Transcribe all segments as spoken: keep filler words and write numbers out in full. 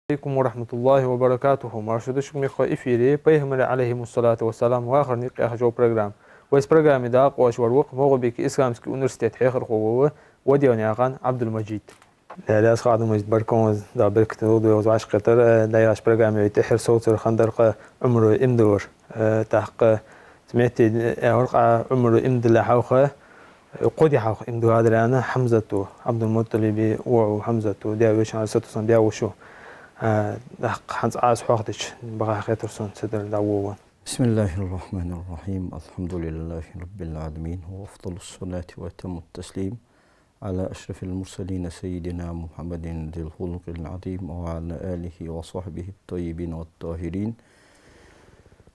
Алейкум ва рахматуллахи ва баракатуху. Марша дошук мехкахой, эфире «Пайхамарий, алейхимуссалату вассалам, вахара никъ» яха программа. Вай программе дакъа оаш вар вокх МагӀалбике исламски университет хьехархо вола Ваделнаькъан Ӏабдул-Мажид. Даьла раьза хилва, Ӏабдул-Мажид, баркал, Дала беркате долда вай вӀашагӀкхетар. Э, даьгаш программе вай тӀеххьара совцар хиннадар-кх Ӏумара иман далар. Э, тӀаккха цу метте, э, вар-кх Ӏумара иман диллалехь хьалха, э, кхо ди хьалха иман диллад аьнна, Хьамзата, Ӏабдул-МутӀалиба воӀо Хьамзата, даь-веший, алейхиссалату вассалам, даь-воша. Э, тӀаккха хӀанз аз хьоахадича бакъахьа хетар сона, цу тӀара дӀаволавенна. بسم الله الرحمن الرحيم. الحمد لله رب العالمين. وأفضل الصلاة وأتم التسليم على أشرف المرسلين سيدنا محمد ذي الخلق العظيم وعلى آله وصحبه الطيبين الطاهرين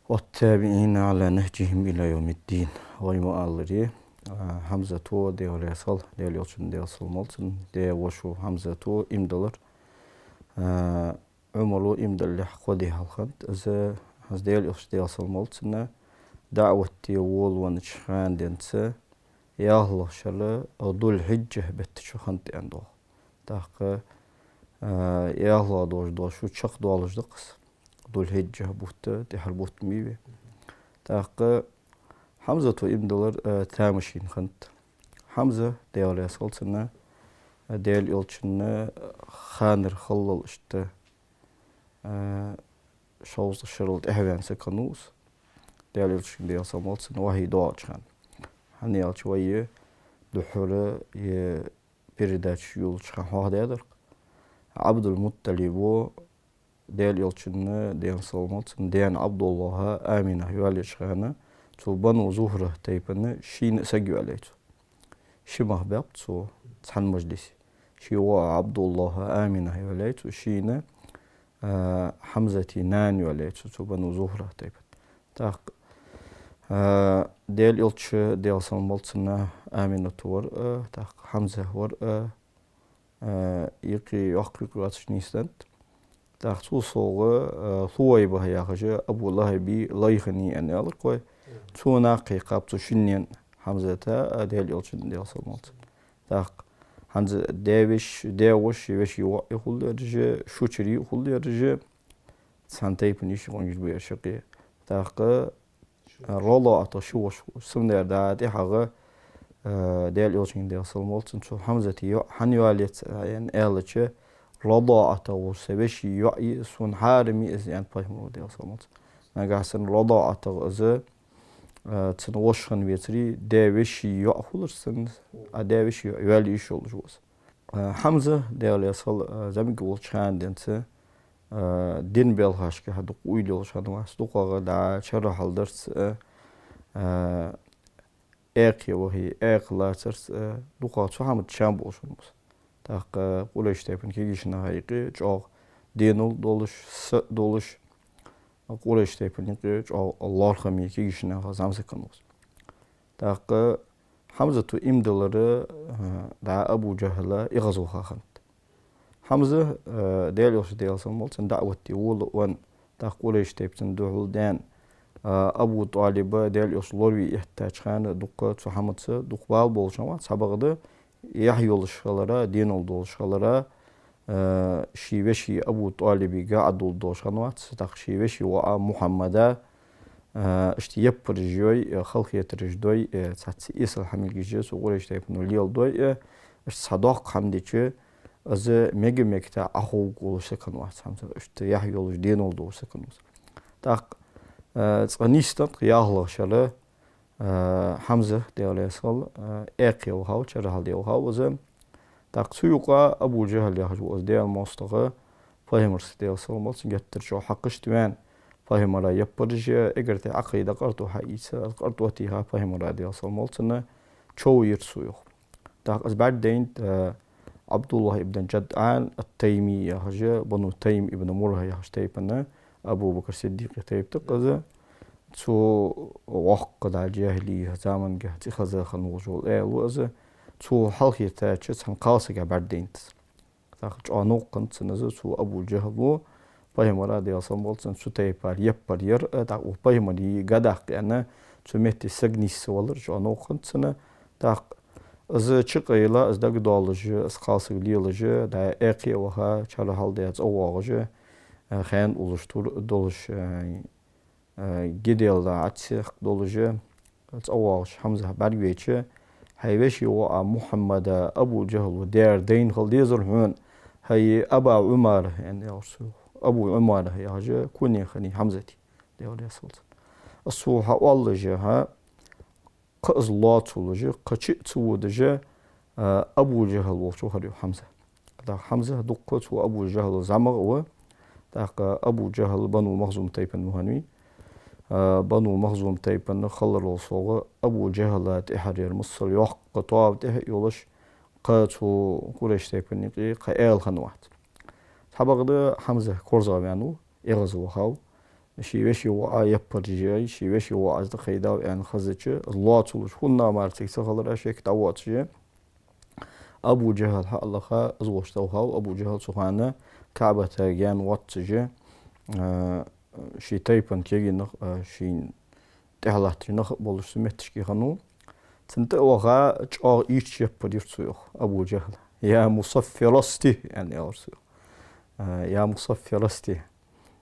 والتابعين على نهجهم إلى يوم الدين. Вай ма аллара, а, Хьамзата, Даьла раьза хилва, Даьла Элчан, Даьла салам хилда цунна, даь-веший Хьамзата иман диллар. А, Ӏумара иман диллалехь кхо ди хьалха хиннад из, хӀанз Даьла Элча, Даьла салам хилда цунна, даӀват де волавеннача хана денз, ялхлагӀа шера Зуль-Хьиджа бетта чу хиннад аьнна доагӀа. ТӀаккха, а, ялхлагӀа долаш дола шу чакхдоалаш да-кх из. Зуль-Хьиджа бутт, тӀехьара бутт ма бий. ТӀаккха Хьамзата иман диллар, а, тамашийна хиннад. Хьамза, Даьла раьза хилва цунна, а, Даьла Элчан, а, ханара хиллал иштта, а, шовзткъа шерал тӀехьаваьнна саг хиннав из. Даьла Элчанга, Даьла салам хилда цунна, вахьи доагӀача хана. ХӀана аьлча вай духхьара е передача йолча хана хьоахадаьдар-кх. Ӏабдул-МутӀалиба Даьла Элчан, Даьла салам хилда цунна, даьна Ӏабдуллахьа Аминах йоалаеча хана, цу Бану Зухьра тайпан шийна а саг йоалаяьй цо. Ши мах баьб цо цхьан мажлисе. Ший воӀа Ӏабдуллахьа Аминах йоалаяьй цо, шийна, а, Хьамзата нана йоалаяьй цо, цу Бану Зухьра тайпан. ТӀаккха, а, Даьла Элча, Даьла салам хилда цунна, Амината вар, а, тӀаккха Хьамза вар, а, а, юкъе, йоккха юкъ йоацаш нийсденнад. ТӀаккха цул совгӀа, а, Сувайба яхаш, Абу ЛахӀаба лай хиннай аьнна аьлар-кх вай. Цо накха кхаьб цу шиннена, Хьамзата а, Даьла Элчан, Даьла салам хилда цунна. ТӀаккха хӀанз даь-веший, даь-веший, веший воӀ а хул ераш, шучара а хул ераш, цхьан тайпан йиший къонгаш ба ераш шаккхе. ТӀаккха РадиӀата ши воша хул. Цудухьа дӀа тӀехьагӀа, а, Даьла Элчанга, Даьла салам хилда цунна, цу Хьамзата йоӀ хӀана йоалаяьй аьнна аьлча, РадиӀата вола са веший йоӀ я, сона хьарам я из аьннад Пайхамара, Даьла салам хилда цунна. Нагахьа санна РадиӀатах из, а, цун воша хинна вецаре, даь-веший йоӀ хулар санна, а даь-веший йоӀ йоалае йиш йолаш ва из. А, Хьамза, Даьла раьза хилва, а, зӀамига волча хана денз, а, дина белхашка дукха уйла йолаш хиннавац, дукхагӀа дӀа чарахьал дарца, а, а, экха вахе, экха лацарца, а, дукхагӀа цу хӀаман чам болаш хиннав из. ТӀаккха Къурайш тайпан кагийча наха юкъе чӀоагӀа денал долаш, са долаш, Къурайш тайпан юкъе чӀоагӀа лоархӀаме, кагийча наха зӀамсаг хиннав из. ТӀаккха Хьамзата иман диллар, а, дӀа Абу ЖахӀала эгӀазваха хиннад. Хьамза, а, Даьла Элча, Даьла салам хилда цунна, даӀват де волавенна, тӀаккха Къурайш тайпа цунна духьал даьнна, а, Абу ТӀалиба Даьла Элча лораве эттача хана дукха цу хӀамаца дукха бала болаш хиннавац, цхьабакъда яхь йолаш хилара, денал долаш хилара, а, ший веший Абу ТӀалибага Ӏодуллаш хиннавац, тӀаккха ший веший воӀа Мухьаммада, а, иштта яппараш йой, а, халахетараш дой, а, цхьацца эсала хӀамилгаш цу Къурайш тайпано леладой, а, иштта цхьа доккха хӀама дича, из мега-мегаш Ӏоховргволаш саг хиннавац Хьамза, иштта яхь йолаш, денал долаш саг хиннав из. ТӀаккха, а, цкъа нийсденнад-кх ялхлагӀа шера, а, Хьамза, Даьла раьза хилва, а, экха вахав, чарахьал де вахав из. ТӀаккха цу юкъа Абу ЖахӀал яхаш вола из Даьла моастагӀа, Пайхамарца, Даьла салам хилда цунна, геттара чӀоагӀа хьакхашта ваьнна, Пайхамара яппараш йой, эггара тӀехьа Ӏокхайда къарто хьаийца, из къарто тийха Пайхамара, Даьла салам хилда цунна, чов йир цо, йоах. ТӀаккха из бӀаргадайнад, а, Ӏабдуллахь ибн ЖудӀан ат-Тайми яхаш, Бану Тайм ибн Мурра яхача тайпан, Абу Бакр Сиддикъа тайпа да-кх из. Цо воккха дӀа жахӀилий заманга цӀихеза хинна волаш вола аьла ва из. Цо хьалхетача цхьан кхалсага бӀаргадайнад из. ТӀаккха чӀоагӀа новкъа хиннад цунна из, цу Абу ЖахӀала Пайхамара, Даьла салам хилда цунна, цу тайпара яппар яр, а, тӀаккха укх Пайхамара гадахьа кхаьча, цу метте саг нийсса валар чӀоагӀа новкъа хиннад цунна. ТӀаккха из чукъайла, из дагадоаллаш, из кхалсаг лелаш, дӀа экха а ваха, чарахьал де цӀавоагӀаш, э, хен улуш тур долуш, э, э, гиделла Ӏадсех долуш, цӀа вагӀаш Хьамза бӀаргавайча: «Хьай веший воӀа Мухьаммада Абу ЖахӀала дера дайна хила дезар хьона, хӀай Аба Ӏумара», — аьнна, аьлар цо. Абу Ӏумара яхаш куьне хиннай Хьамзата, Даьла раьза хилва цунна. Ас цо хьаоалаш, хьа кхы а из лоацалуш, кхы чу а ца водаш, а, Абу ЖахӀал волча вахар йоах Хьамза. ТӀаккха Хьамза дуккха цу Абу ЖахӀала зӀамагӀа а ва. ТӀаккха Абу ЖахӀал Бану Махзум тайпан ваханвий. А, Бану Махзум тайпан халарал совгӀа Абу ЖахӀала тӀехьара яр масал йоккха тоаба тӀехьа а йолаш, кхы цу Къурайш тайпан юкъе кхы аьла хинна вац. Цхьабакъда Хьамза корзагӀваьнна ва, эгӀазвахав. Ший веший воӀа яппараш яьй, ший веший воӀа из дӀакхайдав аьнна хезача, из лоацалуш, хӀунда мара цига ца хилар шек дӀавоацаш, Абу ЖахӀал хьалаха, из волча тӀавахав. Абу ЖахӀал цу хана КаӀбата гаьна воаццаш, а, ший тайпан кегий нах, а, шийна тӀехьа латташ нах а болаш цу метташка хиннав. Цунна тӀа а ваха, чӀоагӀа ийрча яппар йир цо, йоах, Абу ЖахӀала. «Я мусаффира ссийф», — аьнна, аьлар цо, йоах. А, «Я мусаффира ссийф».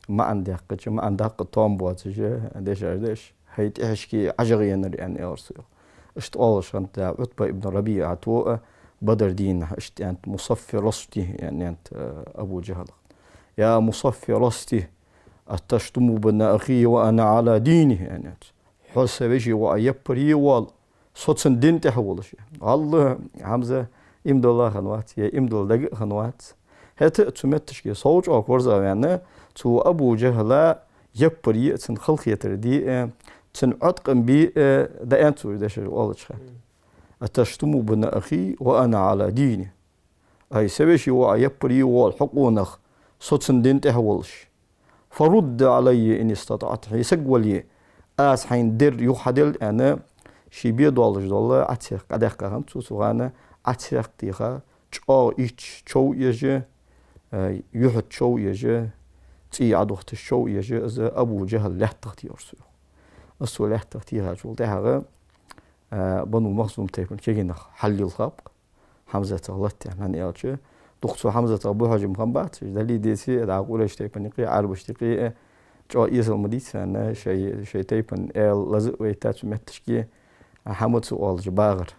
МаӀан даьккхача, маӀан даккха тоам боацаш дешаш деш: «ХӀай тӀехьашка ӀажагӀенар», — аьнна, аьлар цо, йоах. Иштта оалаш хиннад Ӏутба ибн РабиӀата а Бадр дийнахьа, иштта аьннад, «мусаффира ссийф», — аьнна, аьннад, а, Абу ЖахӀала. «Я мусаффира ссийф, аташтуму бна ахи ва ана Ӏала дийни», — аьннад. «Хьо са веший воӀа яппар е воал, со цун дина тӀехьа волаш». ГӀалла, Хьамза, иман дилла хинна вац, е иман дилла дага а хинна вац. ХӀаьта а цу метташка сов чӀоагӀа корзагӀваьнна, цу Абу ЖахӀала яппар е а, цунна халахетар де а, цунна Ӏоткъам бе а, дӀааьннад цо уж дешаш оалача хана: «Аташтуму бна ахи ва ана Ӏала дийни». «ХӀай са веший воӀа яппар е воал хьо къонах, со цун дина тӀехьа волаш. Фарудда Ӏалаййа ин истатӀаӀта, хье саг вале, аз хьайна дер юха хьаделла», — аьнна, ший бе долаш дола Ӏадсех къадаьккха хиннад цо цу хана, Ӏадсех теха, чӀоагӀа ийрча чов а еш, а, юьхьа чов а еш, цӀий Ӏадохийташ чов а еш, из Абу ЖахӀал лаьттах техар цо, йоах. Из цо лаьттах техачул тӀехьагӀа, а, Бану Махзум тайпан кегий нах хьаллелхаб-кх Хьамзатах латта, хӀана аьлча, дукха цу Хьамзатах бухьажам хиннабац, уж дале а деце а, дӀа Къурайш тайпан юкъе а, Ӏарбашта юкъе а чӀоагӀа эсала ма дий царна шоай, шоай тайпан аьла лаза а вайта цу метташка, а, хӀама ца оалаш багӀар.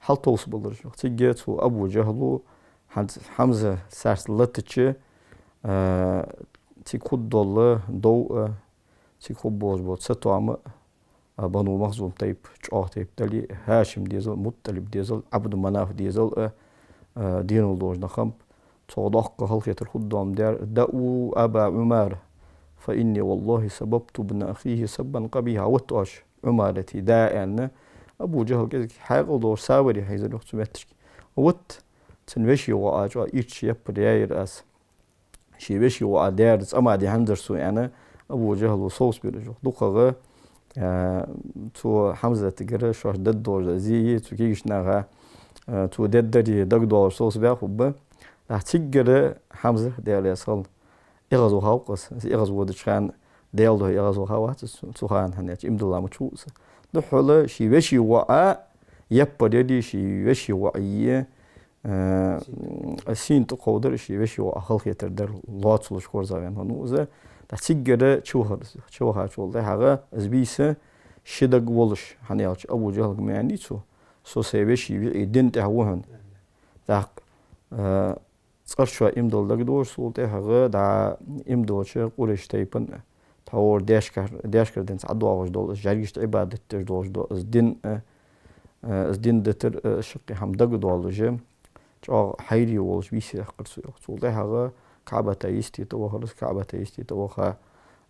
Хьалтовсабелар уж. Цига цу Абу ЖахӀала хӀанз Хьамза царца латача, а, цига хургдола дов а, цига хургболаш бола цатоам а, а, Бану Махзум тайпа, чӀоагӀа тайпа дале а, ХӀашим дезал, МуттӀалиб дезал, Ӏабду Манаф дезал а, а, денал долаш нах хиннаб. Цох доккха халахетар хургдола ма дар: «ДаӀу Аба Ӏумара, фа инни валлахӀи сабабту бна ахихӀи саббан къабихӀа». «Ватта оаш Ӏумарата да», — аьнна, Абу ЖахӀал кӀезига хьаькъал долаш сабаре хьийзар, йоах, цу метташка. «Ватта, цун веший воӀа чӀоагӀа ийрча яппар яьяр аз. Ший веший воӀа дера цӀа ма дехьанзар сона», — аьнна, Абу ЖахӀала совцабир уж, йоах. ДукхагӀа, а, цу Хьамзатагара шоашта дергдолаш зе а, цу кегийча наха, а, цо дергдари дагадоалаш совцабаьб хӀубба. ТӀаккха циггара Хьамза, Даьла раьза хилва, эгӀазвахав-кх из. Из эгӀазводача хана, Даьла духьа эгӀазвахавац из цу, цу хана, хӀана аьлча иман дилла ма ца хул из. Духхьал ший веший воӀа яппар яле, ший веший воӀа е, а, сийна тӀакховдар, ший веший воӀа халахетар дар лоацалуш корзагӀваьнна хиннав из. ТӀаккха циггара чувахар из. Чувахачул тӀехьагӀа из бийса ши дагга волаш, хӀана аьлча Абу ЖахӀалга ма аьннадий цо: «Со сай веший воӀий дина тӀехьа ва хьона». ТӀаккха, а, цкъарчоа иман дилла дагадоагӀаш, цул тӀехьагӀа дӀа иман диллача Къурайш тайпан тхьовра даьшкара, даьшкара денз ӀодоагӀаш дола, из жӀаргашта Ӏибадат деш долаш дола из дин, а, а, из дин дитар, а, шаккхе хӀама дагадоалаш, чӀоагӀа хьайра волаш вийсаяккхар цо, йоах. Цул тӀехьагӀа КаӀбата йисте тӀавахар из, КаӀбата йисте тӀаваха,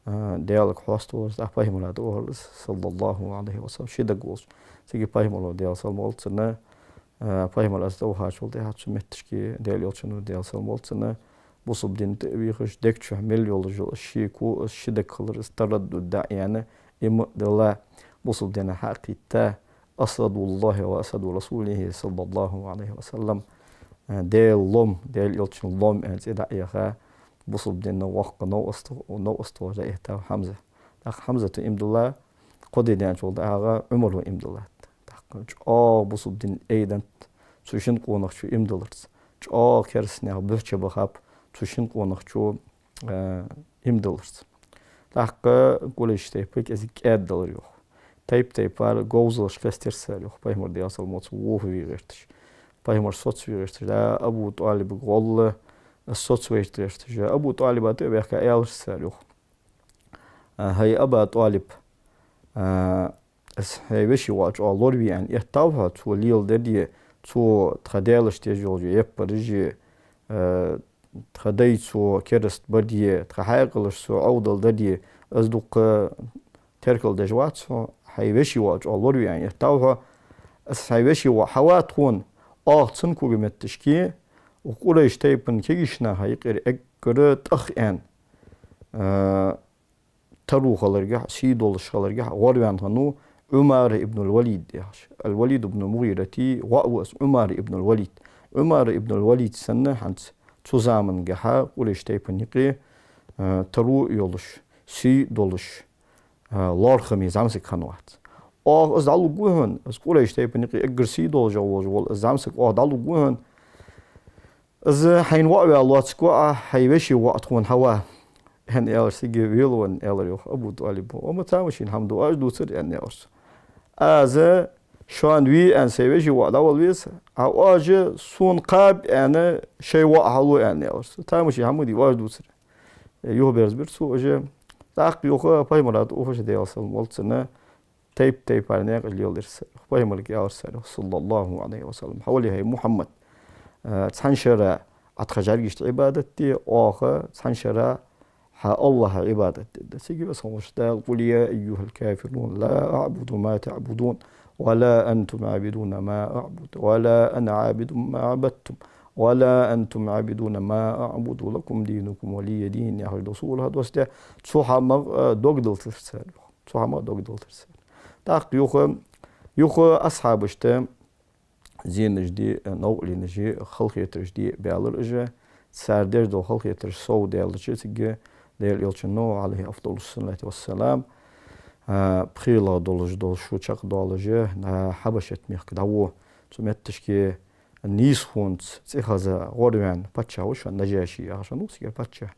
а, Даьлага хьаставар из, тӀаккха Пайхамара тӀавахар из, саллаллахӀу Ӏалайхи ва саллам, ши дагга волаш. Цига Пайхамара, Даьла салам хилда цунна, а, Пайхамар из тӀавахачул тӀехьагӀа цу метташка Даьла Элчано, Даьла салам хилда цунна, бусалба дин тӀа а вехаш, дег чу мел йолаш йола шеко, из ши дагга хилар, из тараддуд дӀа а яьнна, иман а дилла, бусалба дина хьа а кхийтта, «Асхьаду ЛиллахӀи ва асхьаду Расулихи, саллаллахӀу Ӏалайхи ва саллам, а, Даьла лом, Даьла Элчан лом», — аьнна, цӀи дӀа а яха, бусалба дина воккха новкъост-, новкъост волаш дӀаэттав Хьамза. ТӀаккха Хьамзата иман дилла кхо ди даьнначул тӀехьагӀа Ӏумара иман диллад. ТӀаккха чӀоагӀа бусалба дин айденнад цу шин къонахчо иман дилларца. ЧӀоагӀа керастанех буьхьа чубахаб цу шин къонахчо, а, иман дилларца. ТӀаккха Къурайш тайпа кӀезига кӀаьдделар йоах. Тайп-тайпара говзалаш кхестар цар йоах. Пайхамар, Даьла салам хилда цунна, вохаве гӀерташ. Пайхамар соцаве гӀерташ. Да, Абу ТӀалибага гӀолла соцавайта гӀерташ. Абу ТӀалиба тӀа а баьхка аьлар цар йоах: «А, хӀай Аба ТӀалиб, а, аз хьай веший воӀ чӀоагӀа лораве аьнна эттав хьо, цо леладаре, цо тха даьлашта еш йолча яппараши, а, тха дай цо кераста баре, тха хьаькъалаш цо Ӏовдал даре, аз дукха теркалдеш вац хьо, хьай веший воӀ чӀоагӀа лораве аьнна эттав хьо. Аз хьай веший воӀ хьава тхона, оаха цун когаметта тӀа укх Къурайш тайпан кагийча наха юкъера эггара тӀех аьнна, а, таро хиларгахьа, сий долаш хиларгахьа гӀорваьнна хиннав Ӏумара ибн аль-Валид яхаш. Аль-Валид ибн МугӀирата воӀ ва из, Ӏумара ибн аль-Валид. Ӏумара ибн аль-Валид санна хӀанз цу замангахьа Къурайш тайпан юкъе, а, таро йолаш, сий долаш, а, лоархӀаме зӀамсаг хиннавац. Оаха из дӀалургва хьона, из Къурайш тайпан юкъе эггара сий долаш волаш вола из зӀамсаг оаха дӀалургва хьона. Из хьайна воӀ ваьнна лоацаргва Ӏа, хьай веший воӀ тхона хьава», — аьнна аьлар цига велавенна, аьлар йоах Абу ТӀалиба. «Амма тамашийна хӀама да, оаш дувцар», — аьнна аьлар цо. «Аз шоана ве аьнна сай веший воӀ дӀавала веза, а оаш сона кхаба аьнна шоай воӀ хьалу», — аьнна аьлар цо. «Тамашийна хӀама да, оаш дувцар». Юхаберзабир цо уж. ТӀаккха юха Пайхамара тӀа уфаша, Даьла салам хилда цунна, тайп-тайпара наькъаш леладир цар. Пайхамарга аьлар цар, صلى الله عليه وسلم: «Хьавола, хӀай Мухьаммад, а, цхьан шера Ӏа тха жӀаргашта Ӏибадат де, оаха цхьан шера хьа АллахӀа Ӏибадат де». Цига весхан ваш Дала: «قل يا أيها الكافرون لا أعبد ما تعبدون ولا أنتم عابدون ما أعبد ولا أنا عابد ما عبدتم ولا أنتم عابدون ما أعبد لكم دينكم ولي دين», — яхаш дола сура хьадоссадаь, цу хӀамах, а, дог диллар цар. Цу хӀамах дог диллар цар. ТӀаккха юха, юха асхьабашта зенаш де, новкъарлонаш е, халахетараш де баьлар уж. Цар деш дола халахетараш совдаьлча, цига Даьла Элчано, عليه أفضل الصلاة والسلام, а, пхелагӀа долаш дола шу чакхдоалаш, а, Хьабашат мехка дӀагӀо. Цу метташка нийсхонца цӀихеза гӀорваьнна паччахь ва шоана, Наджаши яхаш хиннав цигара паччахь.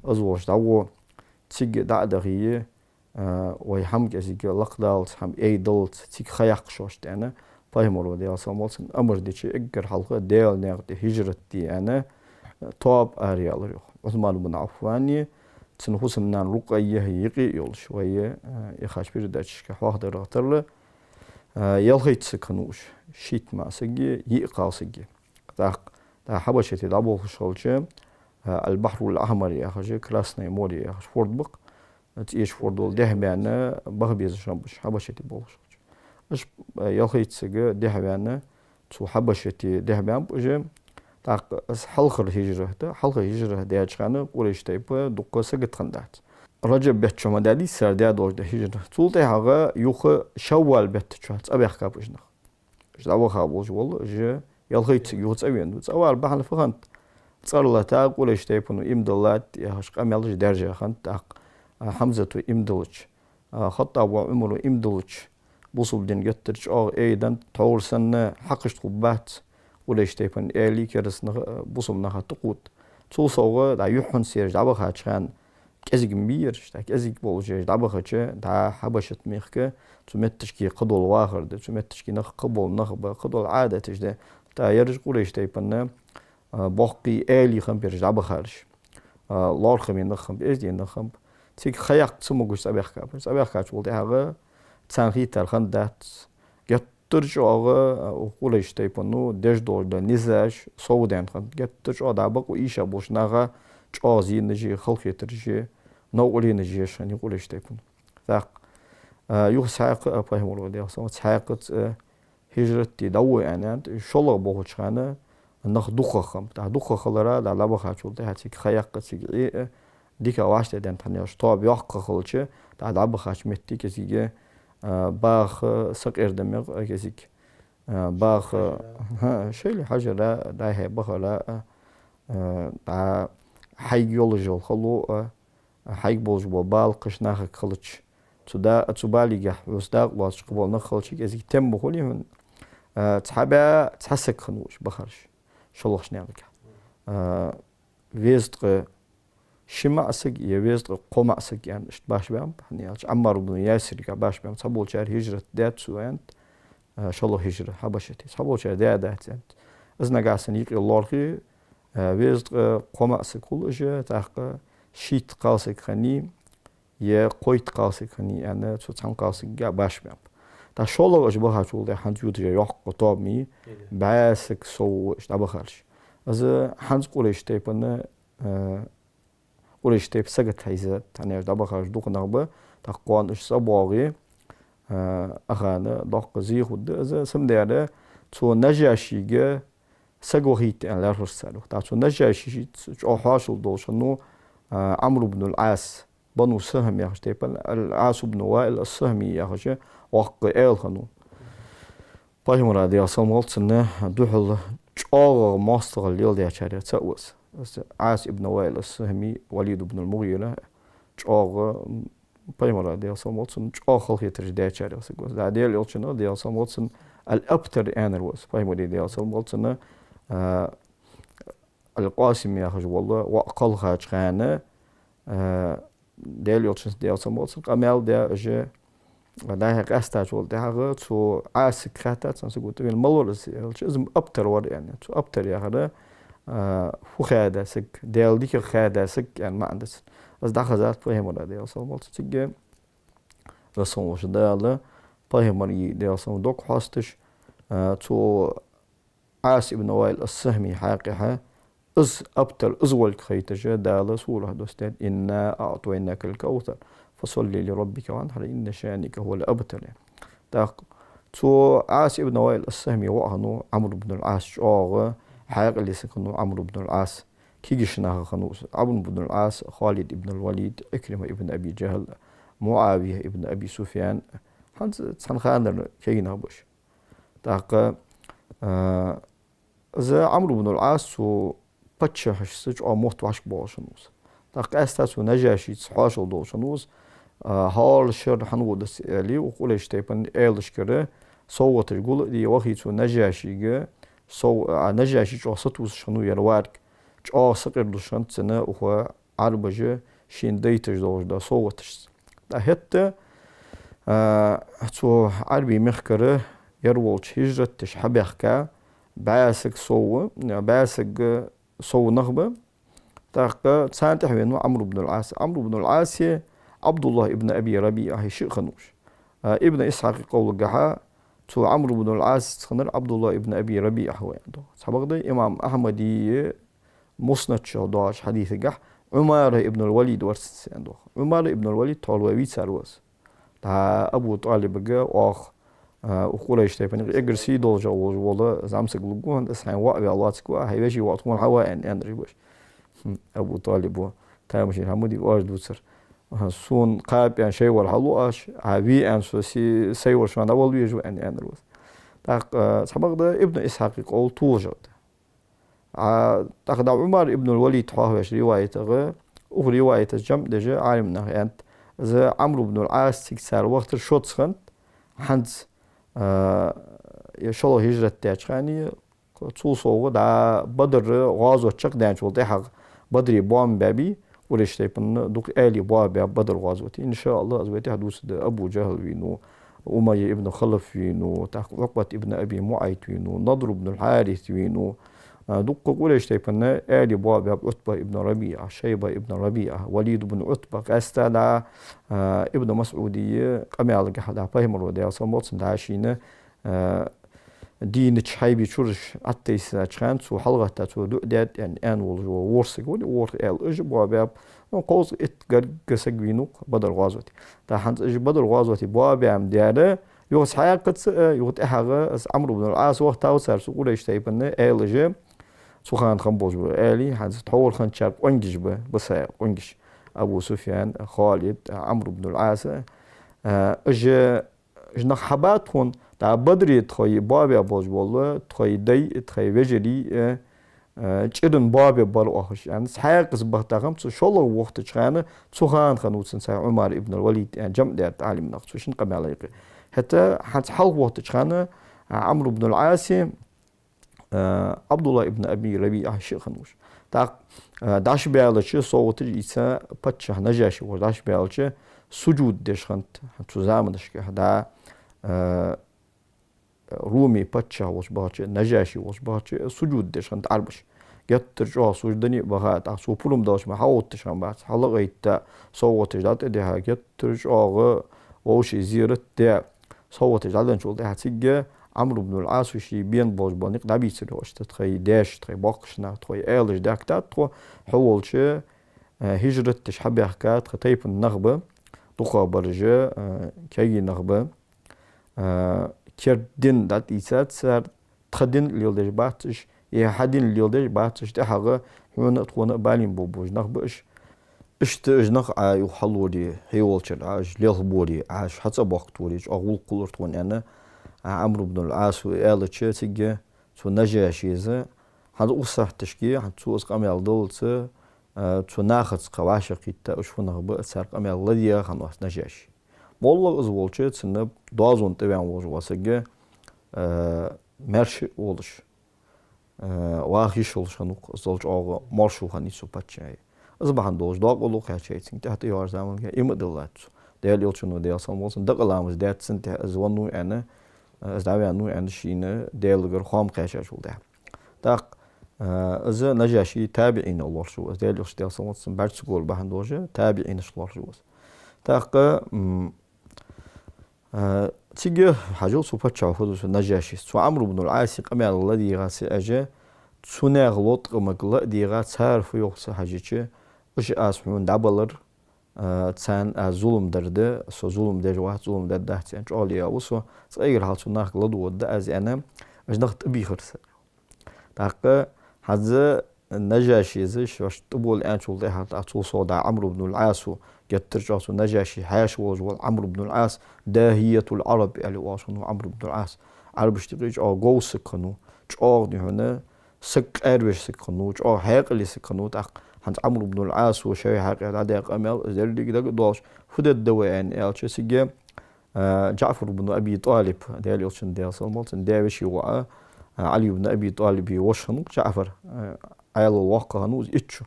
Из волаш дӀагӀо, цига дӀа а дахе, а, вай хӀама кӀезига лакхдаллалца, хӀама айдаллалца цига ха яккха шоашта аьнна, Пайхамара, Даьла салам хилда цунна, амар дича, эггара хьалха Даьла наькъа тӀа хӀижрат де аьнна, тоаба араяьлар йоах. Ӏусман ибн Ӏаффани, цун хӀусамнана Рукъайяи юкъе а йолаш, вай, а, яхача передачашка хьоахадергда тарлу, а, ялхайтта саг хиннав уж, шийтта маӀа саги йиъ кхалсаги. ТӀаккха, тӀаккха Хьабашате дӀаболхаш хилча, а, Аль-Бахьруль-Ахьмар яхаш, Красное море яхаш форд ба-кх, цӀеча фордал дехьабаьнна, баха безаш хиннаб уж, Хьабашате болхаш хилча. Уж, а, ялхайтта саг дехьаваьнна, цу Хьабашате дехьабаьннаб уж. ТӀаккха из хьалхара хӀижрат да, хьалхара хӀижрат даьча хана Къурайш тайпа дукха сагота хиннадац. Раджаб бетта чу ма даьдий цар даь долаш да хӀижрат. Цул тӀехьагӀа юха Шавваль бетта чу цӀабаьхкаб уж нах. Уж дӀаваха болаш вола, уж ялхайтта саг юха цӀавена ва. ЦӀавала бахьан фу хиннад? ЦӀаралата Къурайш тайпано иман диллад яхаш къамаьлаш даьржа хиннад тӀаккха, а, Хьамзато иман диллача, а, ХаттӀаба воӀа Ӏумаро иман диллача, бусалба дин геттара чӀоагӀа айденнад, тхьовра санна хьакхашта хургбац Къурайш тайпан аьлий, кераста нах, а, бусалба наха тӀакхувда. Цул совгӀа, дӀа юххьанца ераш дӀабахача хана, кӀезига ма бий ераш, тӀаккха кӀезига болаш ераш дӀабахача, дӀа Хьабашат мехка, цу метташка кхыдола вахар да, цу метташка нах кхыбола нах ба, кхыдола Ӏадаташ да. ТӀаккха ераш Къурайш тайпан, а, боккхий аьлий хиннаб ераш дӀабахараш. А, лоархӀаме нах хиннаб, эздий нах хиннаб. Цига ха яккха ца могаш цӀабаьхкаб. ЦӀабаьхкача гӀолла тӀехьагӀа царна хийтар хиннадац. Геттара чӀоагӀа, а, укх Къурайш тайпано деш долаш дола низаш совдаьнна хиннад. Геттара чӀоагӀа дӀа бакъо ийша болча наха чӀоагӀа зенаши, халахетараши, новкъарлонаши еш хиннай Къурайш тайпано. ТӀаккха, а, юха цхьаькха а Пайхамара, Даьла салам хилда цунна, цхьаькха цӀа хӀижрат де дӀагӀо аьнна, шоллагӀа болхача хана нах дукхагӀа хиннаб. ТӀаккха дукхагӀа хилара, дӀа дӀабахачул тӀехьагӀа цига ха яккха, цига Ӏе а, дика вӀаштӀехьадаьннад хьона яхаш, тоаба йоккха хилча, дӀа дӀабахача метте кӀезига, а, баха сакъердаме а кӀезига, а, баха, хьажара, хӀа, шоайла хьажара, дӀа-хьа бахара, а, а, дӀа хьайга йолаш йола хало, а, хьайга болаш бола бала кхыча нахага хилча, цу да-, цу балигахьа хьоца дакъа лоацаш кхыбола нах хилча, кӀезига тем ба хулий хьона. А, цхьа бӀаь цхьа саг хиннав уж бахараш, шоллагӀча наькъагахьа. А, везткъа ши маӀа саг, е везткъа кхо маӀа саг аьнна, иштта башха баьннаб, хӀана аьлча Ӏаммар ибн Ясирга башха баьннаб, цхьаболчар хӀижрат даьд цо аьннад, а, шоллагӀа хӀижра, Хьабашате, цхьаболчар даьдац аьннад. Из нагахьа санна юкъе лоархӀе, а, везткъа кхо маӀа саг хул уж, тӀаккха шийтта кхалсаг хиннай, е кхойтта кхалсаг хиннай аьнна, цу цхьан кхалсагага башха баьннаб. ТӀаккха шоллагӀа уж бахачул тӀехьагӀа хӀанз юташ йола йоккха тоаба ма йий, бӀаь саг сов иштта дӀабахараш. Из хӀанз Къурайш тайпан, а, Къурайш тайпа сагота хьийзад, хӀана аьлча дӀабахараш дукха нах ба, тӀаккха кхоана уж цӀабоагӀе, а, ахана доккха зе хургда из. Цудухьа цу Наджашийга саг вахийта аьнна лаьрхӀар цар. ТӀаккха цу Наджашийца чӀоагӀа хьоашалгӀа долаш хиннав, а, Ӏамр ибн аль-Ӏас, Бану Сахьм яхача тайпан, аль-Ӏас ибн Ваил ас-Сахьми яхаш воккха аьла хиннав. Пайхамара, Даьла салам хилда цунна, духьала чӀоагӀагӀа моастагӀал леладаьчарех цаӀ ва из. Из Ӏас ибн Ваил ас-Сахьми, Валид ибн аль-МугӀира, чӀоагӀа, Пайхамара, Даьла салам хилда цунна, чӀоагӀа халахетараш даьчарех саг ва из. ДӀа Даьла Элчано, Даьла салам хилда цунна, аль-Абтар аьннар ва из. Пайхамара, Даьла салам хилда цунна, а, аль-Къасим яхаш вола воӀ кхалхача хана, а, Даьла Элчанца, Даьла салам хилда цунна, къамаьл даь, уж дӀа-хьа къаьстачул тӀехьагӀа цу Ӏасага хаьттад цхьан саго: «Вайна мала вар из?» — аьлча, из Абтар вар аьннад. Цу Абтар яхар, а, фу хаьда саг, Даьла дикагӀа хаьда саг аьнна маӀан да цун. Из дӀахазад Пайхамара, Даьла салам хилда цунна, цига. Веза хинна волча Дала, Пайхамарга, Даьла салам, дог хьоасташ, а, цу Ӏас ибн Ваил ас-Сахьми хьакъехьа, из Абтар, из волга хайташ, Дала сурат доссадаьд: «إنا أعطيناك الكوثر، فصل لربك وانحر، إن شانئك هو الأبتر». ТӀаккха цу Ӏас ибн Ваил ас-Сахьми воӀ хиннав Ӏамр ибн аль-Ӏас, чӀоагӀа хьаькъале саг хиннав Ӏамр ибн аль-Ӏас. Кегийча нахах хиннав из. Ӏамр ибн аль-Ӏас, Халид ибн аль-Валид, Ӏикрима ибн Аби Джахьл, МуӀавия ибн Аби Суфьян, хӀанз цхьан ханара кегий нах ба уж. ТӀаккха, а, из Ӏамр ибн аль-Ӏас цу паччахьашца чӀоагӀа мотт вӀашкабоалаш хиннав из. ТӀаккха къаьстта цу Наджашийца хьоашалгӀа долаш хиннав из, а, хӀара шера хӀана вода аз аьле, укх Къурайш тайпан аьлашкара совгӀаташ гул а де вахе цу Наджашийга, сов-, а, Наджаши чӀоагӀа сатувсаш хиннав ер варг, чӀоагӀа сакъердалуш хиннад цунна укх Ӏарбаша шийна дайташ долаш дола совгӀаташца. ТӀаккха хӀаьта, а, цу Ӏарбий мехкара ер волча хӀижрат деш хьабаьхка, бӀаь саг сов, бӀаь саг сов нах ба. ТӀаккха царна тӀехьа венав Ӏамр ибн аль-Ӏас. Ӏамр ибн аль-Ӏаси Ӏабдуллахь ибн Аби РабиӀахи шиъ хиннав уж. А, Ибн Исхьакъа къовлагахьа, цу Ӏамр ибн аль-Ӏасаца хиннар Ӏабдуллахь ибн Аби РабиӀа ва аьнна доагӀа. Цхьабакъда имам Ахьмада Муснад чу доагӀача хьадисагахьа Ӏумара ибн аль-Валид вар цунца аьнна доагӀа. Ӏумара ибн аль-Валид тхьовра вай вийцар ва из. ТӀаккха Абу ТӀалибага оаха, а, укх Къурайш тайпан юкъе эггара сий долаш вола зӀамсаг лургва хьона, из хьайна воӀ ваьнна лоацаргва, хьай веший воӀ тхона хьава аьнна, аьннараш ба уж. Хм, Абу ТӀалиба тамашийна хӀама дий оаш дувцар. Аха, сона кхаба аьнна шоай вар хьалу оаш, Ӏа ве аьнна со си-, сай вар шоана вала везаш ва аьнна, аьннар ва из. ТӀаккха, а, цхьабакъда Ибн Исхьакъа къовл толаш да. А, тӀаккха дӀа Ӏумар ибн аль-Валид хьоахавеш риваятагӀа, укх риваятаца жамӀ деш Ӏалимнаха аьннад, из Ӏамр ибн аль-Ӏас цига цар вахийтар шозза хиннад, хӀанз, а, е шоллагӀа хӀижрат даьча хана, цул совгӀа дӀа Бадр гӀазот чакхдаьнначул тӀехьагӀа Бадре боам баьбий, Къурайш тайпан дукха аьлий боабаьб Бадр гӀазоте. Ин ша АллахӀ, из вай тӀехьа дувцаргда. Абу Джахьл вийнав, Умайя ибн Халаф вийнав, тӀаккха Ӏукъбат ибн Аби МуӀайт вийнав, Надр ибн аль-Хьарис вийнав. А, дуккха Къурайш тайпан аьлий боабаьб Ӏутба ибн РабиӀа, Шайба ибн РабиӀа, Валид ибн Ӏутба, къаьстта дӀа, а, Ибн МасӀуда къамаьлагахьа дӀа Пайхамара, Даьла салам хилда цунна, дӀа шийна, а, дийнача хьайбий чураш Ӏаттайсача хана цо хьалгӀатта, цо дуӀа даьд аьнна, аьнна волаш вола ворхӀ саг вар, ворхӀ аьла, уж боабаьб. Ну, кхузткъа итт гаргга саг вийнав-кх Бадр гӀазоте. ТӀаккха хӀанз уж Бадр гӀазоте боабаьнна дар, юха цхьаькхаза, э, юха тӀехьагӀа из Ӏамр ибн аль-Ӏас вахийтав цар, цу Къурайш тайпан аьлаша, цу хана хинна болаш бола аьлий, хӀанз тхьовра хинначар къонгаш ба, баса къонгаш. Абу Суфьян, Халид, Ӏамр ибн аль-Ӏас, э, уж Уж нах хьаба тхона, дӀа Бадре тхоай боабаь болаш бола тхоай дай, тхоай вежарий, э, э, чӀиран боабе бар оаха уж, аьнна, цхьаькхаза бахийтав-кх цу шоллагӀа вахийтача хана, цу хана хиннав цунца Ӏумар ибн аль-Валид, аьнна, жамӀ даьд Ӏалимнаха цу шин къамаьла юкъе. ХӀаьта хӀанз хьалха вахийтача хана, а, Ӏамр ибн аль-Ӏаси, э, Ӏабдуллахь ибн Аби РабиӀа шиъ хиннав уж. ТӀаккха, э, дӀачубаьлча, совгӀаташ ийца паччахь Нажаши волча дӀачубаьлча, сужуд деш хиннад цу заманашка, да, э, Руми паччахь волча бахача, Нажаши волча бахача сужуд деш хиннад Ӏарбаш. Геттара чӀоагӀа сужуде а баха, тӀаккха цо пурам далча ма хьаотташ хиннабац, хьалгӀайтта, совгӀаташ дӀатӀадихьа, геттара чӀоагӀа вӀаший зерат де, совгӀаташ дӀаденначул тӀехьагӀа цига Ӏамр ибн аль-Ӏаса ший бена болаш бола никъ дӀабийцар йоах, иштта тхоай даьша, тхоай боккхийча наха, тхоай аьлаша даьхкад тхо, хьо волча, э, хӀижрат деш хьабаьхка тха тайпан нах ба, дукхагӀбараш, э, кегий нах ба. А, керда дин дӀатӀаийцад цар, тха дин леладеш бац уж, е хьа дин леладеш бац уж, тӀехьагӀа хьона а тхона а балийна болаш бола нах ба уж. Иштта уж нах Ӏа юха хьалоре, хье волчара Ӏа уж лелхаборе, Ӏа уж хьацӀабохкадоре, чӀоагӀа гӀулакх хулар тхона, аьнна, а, Ӏамр ибн аль-Ӏаса аьлча, цига цу Нажашес, хӀанз укх сахьаташка, хӀанз цо из къамаьл даллалца, а, цу нахаца кхы вӀашагӀкхийтта уж фу нах ба, цар къамаьл ладийгӀа хиннавац Нажаши. МоллагӀа из волча, цунна доазон тӀа ваьнна волаш вола саг, э, маьрша волаш, э, ваха йиш йолаш хиннав-кх, из долча чӀоагӀа маршо хиннай цу паччахьа. Из бахьан долаш дакъа лу кхаьчай цунга, тӀехьа тӀайоагӀача заманга има а диллад цо. Даьла Элчано, Даьла салам хилда цунна, дакъа ламаз даьд цунна тӀехьа, из веннав аьнна, э, из дӀаваьннав аьнна, шийна Даьлагара хоам кхаьчачул тӀехьагӀа. ТӀаккха, э, из Нажаши табиӀинех лоархӀаш ва из, Даьла Элча, Даьла салам хилда цунна, бӀаргацагӀа вар бахьан долаш табиӀинашта лоархӀаш ва из. ТӀаккха, м, э, цига хьажал цу паччахьо фу ду, цу Нажашес. Цу Ӏамр ибн аль-Ӏаса къамаьл ладийгӀа ца Ӏеш, цу наьха латкъамага ладийгӀа, цар фу йоах ца хьежача, уж аз хьона дӀабалар, э, царна аз зулам дар да, со зулам деш вац, зулам дергдац аьнна чӀоагӀа леладаь ва со, цкъа эггара хьалха цу нахага ладувгӀаргда аз аьнна, уж нах тӀабийхар цар. ТӀаккха хӀанз Нажашес шоашта тӀабола аьнначул тӀехьагӀа, тӀаккха цул совгӀа Ӏамр ибн аль-Ӏаса, геттара чӀоагӀа цу Нажаший хьаьша волаш вола Ӏамр ибн аль-Ӏас, داهية العرب аьле оалаш хиннав Ӏамр ибн аль-Ӏас. Ӏарбашта юкъе чӀоагӀа говза саг хиннав, чӀоагӀа дий хьона саг къаьрвеш саг хиннав, чӀоагӀа хьаькъале саг хиннав. ТӀаккха хӀанз Ӏамр ибн аль-Ӏаса шоай хьакъехьа дӀадаь къамаьл, из деррига дага а доалаш, фу дергда вай аьнна аьлча, цига а, ДжаӀфар ибн Аби ТӀалиб, Даьла Элчан, Даьла салам хилда цунна, даь-веший воӀ, а, Ӏали ибн Аби ТӀалиба воша хиннав ДжаӀфар, а, Ӏаьлал воккха хиннав из итт шу.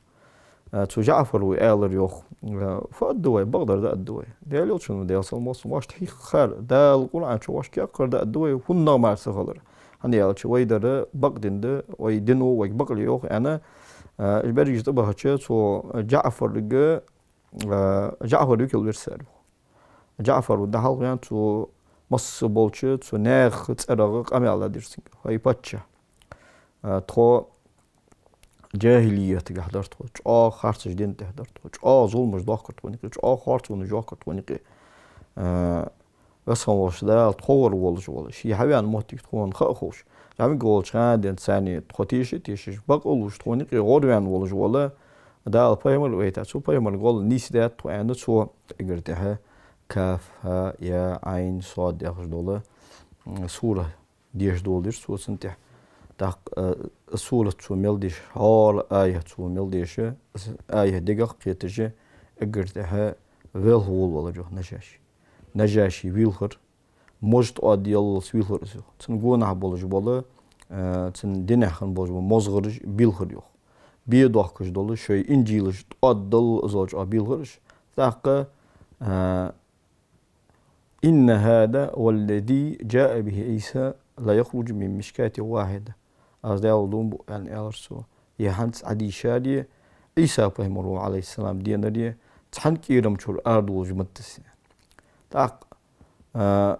А, цу ДжаӀфара аьлар йоах, а, фу аргда вай, бакъдар дӀааргда вай. Даьла Элчано, Даьла салам хилда цунна, воашта хьийхар, Дала Къуръан чу воашта кхайкар дӀааргда вай, хӀанз нагӀа мара ца хилар. ХӀана аьлча, вай дар бакъ дин да, вай дино вайга бакъле йоах, аьнна, а, уж берригаш тӀабахача, цу ДжаӀфарга, а, ДжаӀфар векал вир цар йоах. ДжаӀфар дӀахьалхаваьнна, цо масса болча цу наьха цӀерагӀа къамаьл дир цунга: «ХӀай паччахь, а, тхо джахӀилиятагахьа дар тхо, чӀоагӀа харцача дина тӀа дар тхо, чӀоагӀа зуламаш доахкар тхона юкъе, чӀоагӀа харцонаш йоахкар тхона юкъе. А, Веза хинна волча Дала тхогӀара волаш вола, ше хьавена моттиг тхона ха а ховш, зӀамига волча хана денз царна тхо теша а тешаш, бакълувш тхона юкъе гӀорваьнна волаш вола Дала пайхамар а вайтар, цу пайхамарга гӀолла нийсдаьд тхо», — аьнна, цо эггара тӀехьа каф, хӀа, я, Ӏайн, сод яхаш дола, м, сура дешаш доладир цо цунна тӀехьа. ТӀаккха, э, сурат цо мел деш, хӀара аят цо мел деш, аят дегах кхеташ, эггара тӀехьа велха волавелар йоах Нажаши. Нажаши вийлхар, мож тӀоаддаяллалца вийлхар из йоах. Цун гонахьа болаш бола, э, цун динехь хинна болаш бола мозгӀараш бийлхар йоах. Бе доахкаш дола шоай инжилаш тӀоаддаллалца чӀоагӀа бийлхар уж. ТӀаккха, э, «إن هذا والذي جاء به عيسى ليخرج من مشكاة واحدة». Аз Даьла дув буъ аьнна аьлар цо. Е хӀанз Ӏадийшари, Ӏийса пайхамара, Ӏалайхи ссалам, денари цхьан кӀерам чура арадоалаш ма дий из. ТӀаккха, а,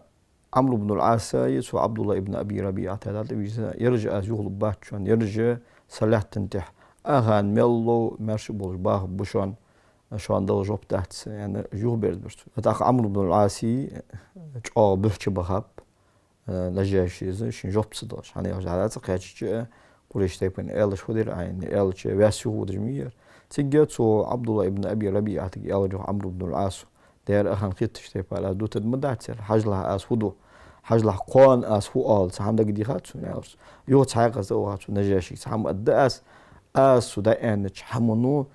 Ӏамр ибн аль-Ӏаса е цу Ӏабдуллахь ибн Аби РабиӀата дӀатӀавийрза: «Ераш аз юхалургбац шоана, ераш са лаьттан тӀа ахана мел лов маьрша болаш баха ба шоана, шоана дала жоп дац», — аьнна, юхаберзабир цо. ТӀаккха Ӏамр ибн аль-Ӏаса чӀоагӀа буьхьа чубахаб, э, Нажашес шийна жоп ца далаш. ХӀана аьлча, дӀа ца кхаьчача, Къурайш тайпан аьлча фу дир Ӏайна, аьлча ваьсса юхаводаш ма вий ер. Цига цу Ӏабдуллахь ибн Аби РабиӀатага аьлар йоах Ӏамр ибн аль-Ӏаса: «Дера, ахана хеташ тайпара аз дутаргда ма дац ер, хьажалахь аз фу ду, хьажалахь кхоана аз фу оал, цхьа хӀама дагадехад сона», — аьлар цо. Юха цхьаькхаза а ваха цу Нажашига: «Цхьа хӀама аргда аз, аз цо дӀааьннача хӀамано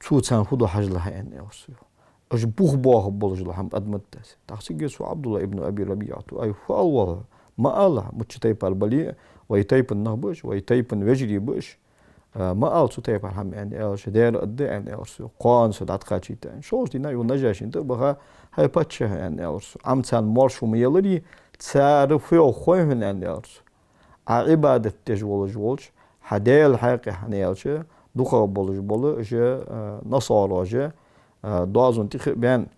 цо царна фу ду хьажалахь», — аьнна, аьлар цо юха. Уж бух боахаш болаш дола хӀама аргда ма дий аз. ТӀаккха цига цу Ӏабдуллахь ибн Аби РабиӀата: «Ай, фу ала воал хьо? Ма алалахь, мичча тайпара бале а, Вай тайпан нах ба уж, вай тайпан вежарий ба уж. А, ма ала цу тайпара хӀама, аьнна аьлча, Даьла аргда, аьнна аьлар цо, кхоана со дӀакхачийта, аьнна. ШоллагӀча дийнахьа юха Нажашина тӀа а баха: «ХӀай паччахь», аьнна аьлар цо, — «Ӏа царна маьрша ма елларий, цар фу йоах хой хьона?» — аьнна аьлар цо. «Ӏа Ӏибадат деш волаш волча хьа Даьла хьакъехьа, — аьнна аьлча, — дукхагӀа болаш бола уж, а, насараш, а, доазон тӀехьа а баьнна,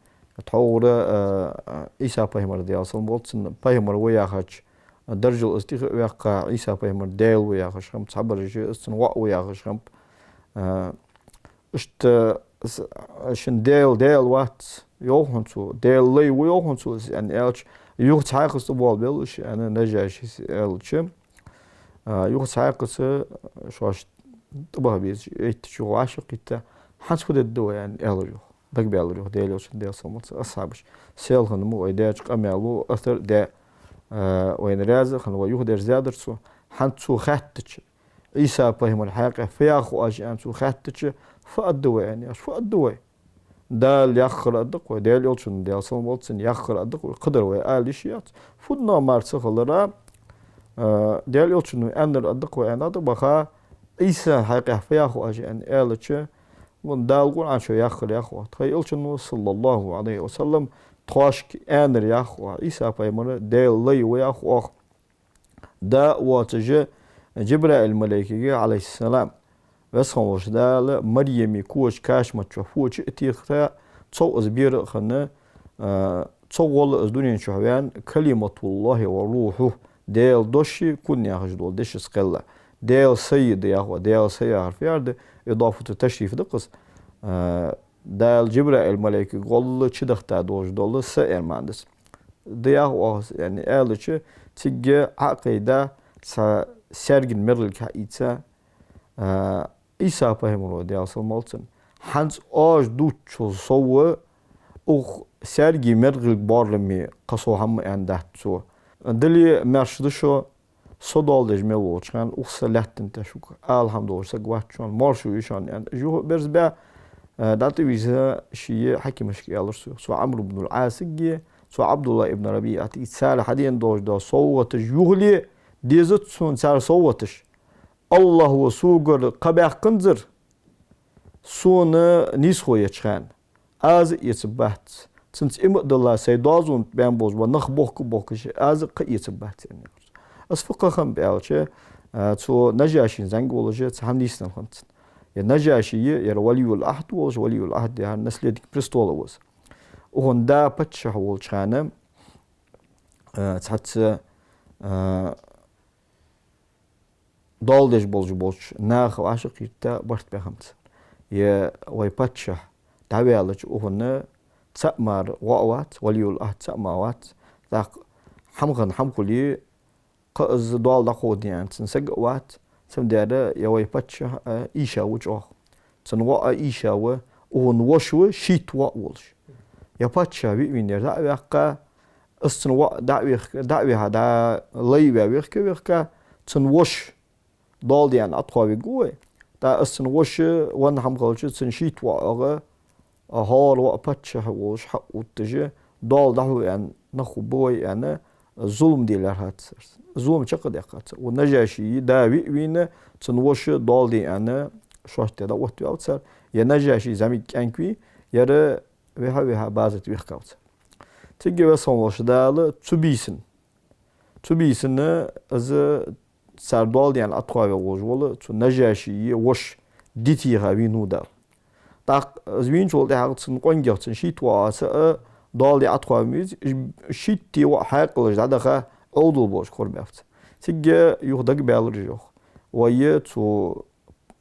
тхьовра, а, Ӏийса пайхамар, Даьла салам хилда цунна, пайхамар ва яхача даржал из тӀехьа а ваьккха, Ӏийса пайхамар Даьла ва яхаш хиннаб, цхьабараш из цун воӀ ва яхаш хиннаб. А, иштта с-, шун Даьла Даьла вац йоах хьона цо, Даьла лай ва йоах хьона цо из», — аьнна аьлча, юха цхьаькхаза тӀабоалабелар уж, аьнна, Нажашис аьлча, а, юха цхьаькхаза шоаш тӀабаха безача, эттача юха вӀашагӀкхийтта: «ХӀанз фу дергда вай?» — аьнна аьлар юха. Дагабаьлар юха Даьла Элчан, Даьла салам хилда цунна, асхьабаш: «Селхан ма вай даьча къамаьло, асар де, а, вайна раьза хинна ва», — юха дерзадар цо. ХӀанз цо хаьттача, Ӏийса пайхамар хьакъехьа фу йоах оаш, аьнна, цо хаьттача, «Фу аргда вай?» — аьнна, аьлча, «Фу аргда вай? Дала яхар аргда-кх вай, Даьла Элчано, Даьла салам хилда цунна, яхар аргда-кх вай, кхыдар вай ала йиш яц. Фуннагахьа мара ца хилара, а, Даьла Элчано аьннар аргда-кх вай», — аьнна, тӀабаха, «Ӏийса хьакъехьа фу йоах оаш?» — аьнна аьлча, «Вон Дала Къуръан чу яхар йоах оаха, тхай Элчано, саллаллахӀу Ӏалайхи ва саллам, тхоашка аьннар йоах оаха, Ӏийса пайхамар Даьла лай ва йоах оаха, да а воацаш Джабраил малайкага, Ӏалайхиссалам, Веза хинна волча Дала Марьяма коча кашамат чу фоча а техта, цох из бера а хинна, а, цох гӀолла из дунен чу ваьнна, Калиматуллахи ва РухӀухӀ, Даьла дош а, кун яхаш дола дешаца кхелла. Даьла са а да йоах оаха, Даьла са яхар фу яхар да, идафату ташриф да-кх из, а, Дала Джабраил малайкага гӀолла чудахийта долаш дола са», — аьнна маӀан да из. «Да йоах оаха из», — аьнна аьлча, цига Ӏокхайда цхьа саьргий мергӀилг хьаийца, а, Ӏийса пайхамаро, Даьла салам хилда цунна: «ХӀанз оаш дувцачул совгӀа укх саьргий мергӀилга боараме кхы со хӀама аьнна дац цо. Дала маьрша да шо, со доал деш мел волча хана укх са лаьттан тӀа шуга ала хӀама долаш саг вац шоана, маьрша ва шоана», — аьнна, уж юха берзабаь, а, дӀатӀавийрза ший хьакимашка аьлар цо: «Цу Ӏамр ибн ал-Ӏасага, цу Ӏабдуллахь ибн РабиӀатага цар хьадена долаш дола совгӀаташ юхале дезац сона цар совгӀаташ. АллахӀ ва согара кхаъ баьккханзар, сона нийсхо еча хана, аз а эцаргбац. Цунца иман а дилла, сай доазон тӀа баьнна болаш бола нах бохка а бохкаш, аз а кхаъ эцаргбац», — аьнна. Из фу кхаъ хиннаб аьлча, а, цу Нажашина зӀамига волаш цхьа хӀама нийсденна хиннад цунна. Ер Нажаши, ер валиюль-Ӏахд волаш, валиюль-Ӏахд яхар наследник престола ва из. Укхун да паччахь волча хана, а, цхьацца, а, доал деш болаш болча наха вӀашагӀкхийтта барт баь хиннаб цар. Ер вай паччахь дӀаваьлча, укхунна цаӀ мара воӀ вац, валиюль-Ӏахд цаӀ мара вац. ТӀаккха хӀама хинна хӀама хуле, кхы из доал дӀакховдаде аьнна цун саг а вац. Цудухьа ер вай паччахь а ийша ва чӀоагӀа. Цун воӀ а ийша ва, укхун воша ва шийтта воӀ волаш. Ер паччахь ве а вийна, ер дӀа а ваьккха, из цун воӀ дӀа а вихка, дӀа а вихьа, дӀа лай а ваь вехка а вехка, цун воша доал де аьнна Ӏотховаргва вай. ТӀаккха из цун воша венна хӀама хилча, цун шийтта воӀ оаха, а, хӀара воӀ паччахь волаш хьаотташ, доал дӀахьо аьнна нах хургба вай аьнна, зулам де лаьрхӀад цар. Зулам чакхдаьккхад цар. Укх Нажаший да ве а вийна, цун воша доал де аьнна, шоашта тӀа дӀаоттаваьв цар. Ер Нажаший зӀамига кӀаьнк вий, ер вихьа-вихьа базар тӀа вехкав цар. Цига Веза хинна волча Дала цу бийсан, цу бийсан из цар доал де аьнна Ӏотховаваь волаш вола цу Нажаший воша ди теха вийнав Дала. ТӀаккха из вийначул тӀехьагӀа цун къонгех, цун шийтта воӀах а доал де Ӏотховаваь веза, шийтта воӀ хьаькъалаш дӀадаха, Ӏовдал болаш корабаьб цар. Цига юха дагабаьлар уж, йоах: «Вай цу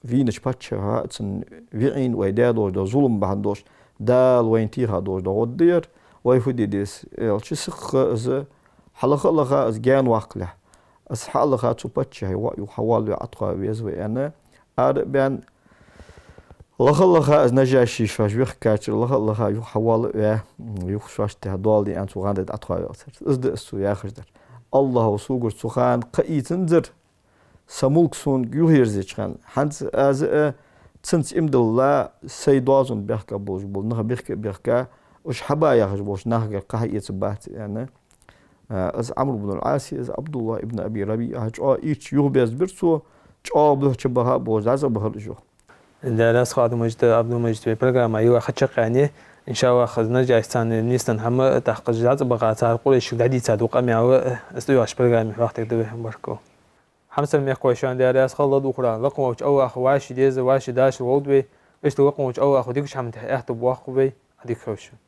вийнача паччахьа, цун виӀийна вай даь долаш дола зулам бахьан долаш, Дала вайна теха долаш дола гӀо да ер, вай фу де деза?» — аьлча, сихха из хьалаха а лаха, из гаьна ваккхалехь, из хьа а лаха, цу паччахьа воӀ юха хьавоалаваь Ӏотховаваь веза вай аьнна, ара а баьнна, лаха а лаха, из Нажаший шоаш вехкачара лаха а лаха, юха хьавоалаваь, юха шоашта тӀа доал де аьнна цу гӀанда тӀа Ӏотховаваьв цар. Из да из цо яхаш дар: «АллахӀ ва согара цу хана кхаъ ийцанзар са мулк сона юхаерзаеча хана. ХӀанз аз а цунца иман дилла, сай доазон тӀа баьхка болаш бола нах бехка а бехка, уж хьаба яхаш болча нахагара кхаъ хьаэцаргбац», — аьнна, А, из Ӏамр ибн аль-Ӏаси, из Ӏабдуллахь ибн Аби РабиӀа чӀоагӀа ийрча юхаберзабир цо, чӀоагӀа бухьча баха а болаш дӀаза а бахар уж. Даьла раьза хилва, Абдул-Мажид, Абдул-Мажид, вай программа йила ха чакхъяьннай. ИншаАллахӀ, из Наджашца нийсденна хӀама, тӀаккха из дӀаза а баха, цар Къурайшага дӀадийца дола къамаьл а, из тӀайоагӀача программе хьоахадергда вай, баркал. Хьамсара мехкахой, шоана Даьла раьза хилва, ладувгӀарах лакха волча АллахӀа вӀаший деза, вӀаший дашар лолда вай, иштта лакха волча АллахӀа дикача хӀаман тӀа аьттув боаккхалба вай, Ӏадика хийла шун.